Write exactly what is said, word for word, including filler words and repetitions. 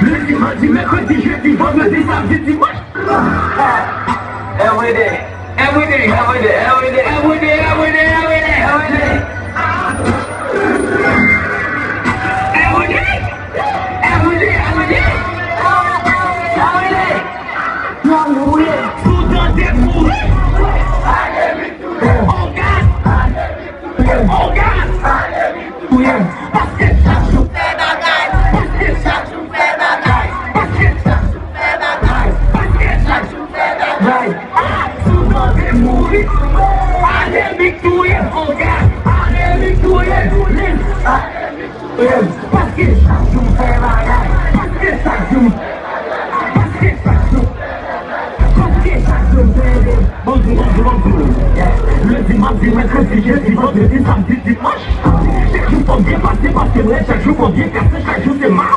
Lendi, madi, mèkredi, jedi, vandredi, samdi, dimanch. Every day. Every day. Every day. Every day. Every day. Every day. Every day. Every day. Every day. Every day. Every day. Every day. Every day. Sou tande mouri. Oh God. Oh God. Paske chak jou fè bagay. Paske chak jou fè bagay. Paske chak jou fè bagay. Paske chak jou fè bagay. Ah, sou tande mouri. Anemik touye. Oh God. Anemik touye. Paske chak jou m fè bagay. Paske chak jou m. Paske chak jou. Paske chak jou m fè bagay. Bon di, bon di, bon di. Lendi, madi, mèkredi, jedi, vandredi, samdi, dimanch. Chak jou fò m byen pase, paske m rèd, chak jou fò m byen kase, chak jou se ma.